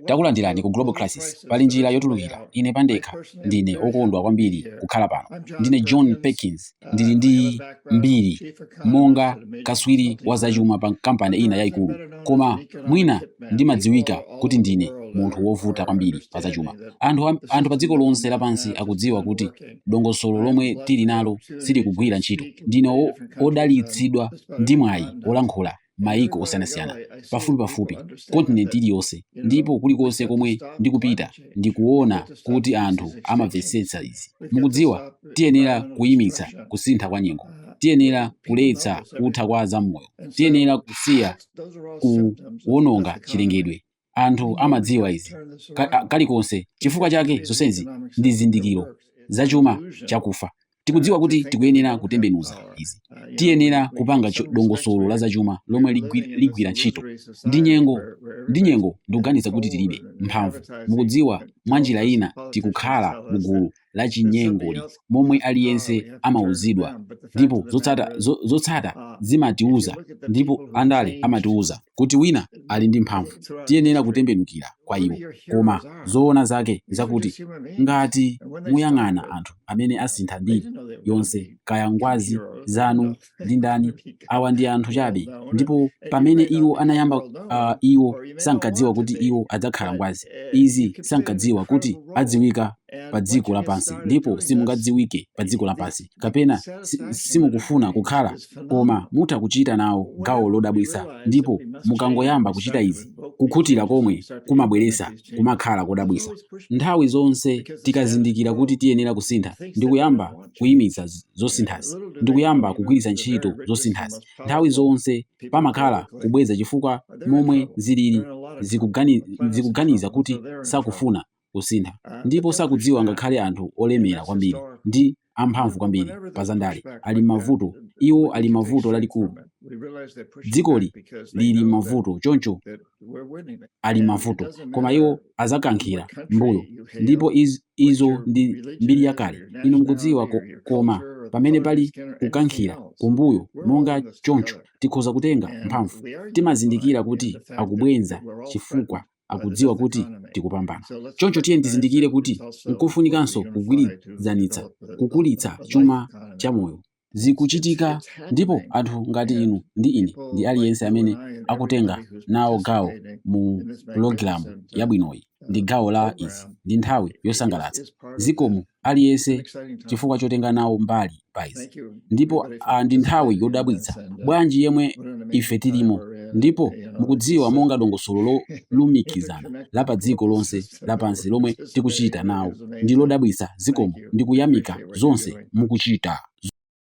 Takulandirani ku Global Crisis. Pali njira yotulukira. Ine pandekha ndine wokondwa kwambiri kukhala pano. Ndine John Perkins. Ndili ndi mbiri monga katswiri wa zachuma pa kampani ina yayikulu, koma mwina ndimadziwika kuti ndine munthu wovuta kwambiri pa zachuma. Anthu pa dziko lonse lapansi akudziwa kuti dongosolo lomwe tili nalo silikugwira ntchito. Ndine wodalitsidwa ndi mwayi wolankhula mayiko osiyanasiyana, pafupipafupi kontinenti iliyonse, ndipo kulikonse komwe ndikupita ndikuona kuti anthu amamvetsetsa izi. Mukudziwa, tiyenera kuyimitsa kusintha kwa nyengo, tiyenera kuletsa kutha kwa zamoyo, tiyenera kusiya kuwononga chilengedwe. Anthu amadziwa izi kalikonse. Chifukwa chake zonsezi ndi zizindikiro zachuma chakufa. Tikudziwa kuti tikuyenera kutembenuza izi. Tiyenera kupanga dongosolo la zachuma lomwe ligwira ntchito. Ndi nyengo ndikuganiza kuti tilibe mphamvu. Mukudziwa, mwa njira ina tikukhala mugulu lachinyengoli momwe aliyense amauzidwa, ndipo zotsata zimatiuza, ndipo andale amatiuza kuti wina ali ndi mphamvu, tiyenera kutembenukira kwa iwo. Koma zoona zake zakuti ngati muyang'ana anthu amene asintha mbiri yonse, kaya ngwazi zanu ndi ndani, awa ndi anthu chabe. Ndipo pamene iwo anayamba, iwo sankadziwa kuti iwo adzakhala ngwazi izi, sankadziwa kuti adziwika pa dziko lapansi. Ndipo simungadziwike pa dziko lapansi kapena simukufuna kukhala, koma mutha kuchita nawo gawo lodabwitsa. Ndipo mukangoyamba kuchita izi, kukhutira komwe kumabweretsa kumakhala kodabwitsa. Nthawi zonse tikazindikira kuti tiyenera kusintha ndikuyamba kuyimitsa zosinthazi ndikuyamba kugwiritsa ntchito zosinthazi, nthawi zonse pamakhala kubweza, chifukwa momwe zilili zikuganiza kuti sakufuna kusintha ndipo sakudziwa. Ngakhale anthu olemera kwambiri ndi amphamvu kwambiri pa zandale ali m'mavuto. Iwo ali m'mavuto lalikulu. Dzikoli lili m'mavuto, choncho ali m'mavuto, koma iwo azakankhira mbuyo. Ndipo izo ndi mbiri yakale, inu mukudziwa. Koma pamene pali kukankhira kumbuyo monga choncho, tikhoza kutenga mphamvu. Timazindikira kuti akubwenza chifukwa akudziwa kuti tikupambana. Choncho tiye tizindikire kuti nkofunikanso kugwirizanitsa kukulitsa chuma cha moyo. Zikuchitika, ndipo anthu ngati inu ndi ine ndi aliyense amene akutenga nawo gawo mu pulogalamu yabwinoyi ndi gawo la izi. Ndi nthawi yosangalatsa. Zikomo aliyense chifukwa chotenga nawo mbali pa izi. Ndipo ndi nthawi yodabwitsa bwanji yemwe ife tilimo. Ndipo mukudziwa, monga dongosolo lolumikizana la pa dziko lonse lapansi lomwe tikuchita nawo ndi lodabwitsa. Zikomo, ndikuyamika zonse mukuchita.